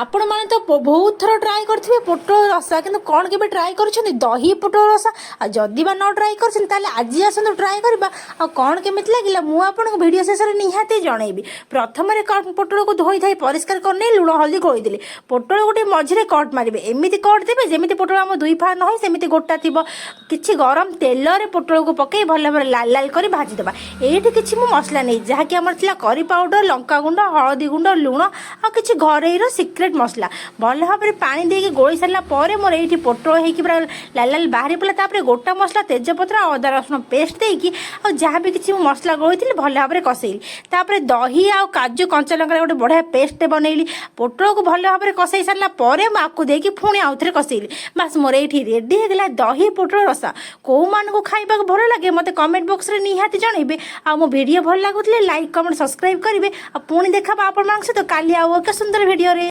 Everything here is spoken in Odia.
ଆପଣମାନେ ତ ବହୁତ ଥର ଟ୍ରାଏ କରିଥିବେ ପୋଟଳ ରସା, କିନ୍ତୁ କ'ଣ କେବେ ଟ୍ରାଏ କରିଛନ୍ତି ଦହି ପୋଟଳ ରସା? ଆଉ ଯଦି ବା ନ ଟ୍ରାଏ କରିଛନ୍ତି, ତାହେଲେ ଆଜି ଆସନ୍ତୁ ଟ୍ରାଏ କରିବା। ଆଉ କ'ଣ କେମିତି ଲାଗିଲା, ମୁଁ ଆପଣଙ୍କୁ ଭିଡ଼ିଓ ଶେଷରେ ନିହାତି ଜଣେଇବି। ପ୍ରଥମରେ ପୋଟଳକୁ ଧୋଇ ଧାଇ ପରିଷ୍କାର କରିନେଇ ଲୁଣ ହଳଦୀ ଗୋଳେଇଦେଲି। ପୋଟଳ ଗୋଟେ ମଝିରେ କଟ୍ ମାରିବେ। ଏମିତି କଟ୍ ଦେବେ ଯେମିତି ପୋଟଳ ଆମ ଦୁଇ ଫାଳ ନ ହୋଇ ସେମିତି ଗୋଟା ଥିବ। କିଛି ଗରମ ତେଲରେ ପୋଟଳକୁ ପକେଇ ଭଲ ଭାବରେ ଲାଲ ଲାଲ କରି ଭାଜିଦେବା। ଏଇଠି କିଛି ମୁଁ ମସଲା ନେଇ, ଯାହାକି ଆମର ଥିଲା କରି ପାଉଡ଼ର, ଲଙ୍କାଗୁଣ୍ଡ, ହଳଦୀ ଗୁଣ୍ଡ, ଲୁଣ ଆଉ କିଛି ଘରୋଇର ସିକ୍ରେଟ୍ ମସଲା। ଭଲ ଭାବରେ ପାଣି ଦେଇକି ଗୋଳେଇ ସାରିଲା ପରେ ମୋର ଏଇଠି ପୋଟଳ ହେଇକି ପୁରା ଲାଲ ଲାଲ ବାହାରି ପଡ଼ିଲା। ତାପରେ ଗୋଟା ମସଲା, ତେଜପତ୍ର ଆଉ ଅଦା ରସୁଣ ପେଷ୍ଟ ଦେଇକି ଆଉ ଯାହା ବି କିଛି ମୁଁ ମସଲା ଗୋଳେଇଥିଲି, ଭଲ ଭାବରେ କଷେଇଲି। ତାପରେ ଦହି ଆଉ କାଜୁ, କଞ୍ଚା ଲଙ୍କାର ଗୋଟେ ବଢ଼ିଆ ପେଷ୍ଟ ବନେଇଲି। ପୋଟଳକୁ ଭଲ ଭାବରେ କଷେଇ ସାରିଲା ପରେ ମୁଁ ଆକୁ ଦେଇକି ପୁଣି ଆଉଥରେ କଷେଇଲି। ବାସ୍, ମୋର ଏଇଠି ରେଡ଼ି ହେଇଗଲା ଦହି ପୋଟଳ ରସା। କେଉଁମାନଙ୍କୁ ଖାଇବାକୁ ଭଲ ଲାଗେ, ମୋତେ କମେଣ୍ଟ ବକ୍ସରେ ନିହାତି ଜଣେଇବେ। ଆଉ ମୋ ଭିଡ଼ିଓ ଭଲ ଲାଗୁଥିଲେ ଲାଇକ୍, କମେଣ୍ଟ, ସବସ୍କ୍ରାଇବ୍ କରିବେ। ଆଉ ପୁଣି ଦେଖାବା ଆପଣମାନଙ୍କ ସହିତ କାଲି ଆଉ ଏକ ସୁନ୍ଦର ଭିଡ଼ିଓରେ।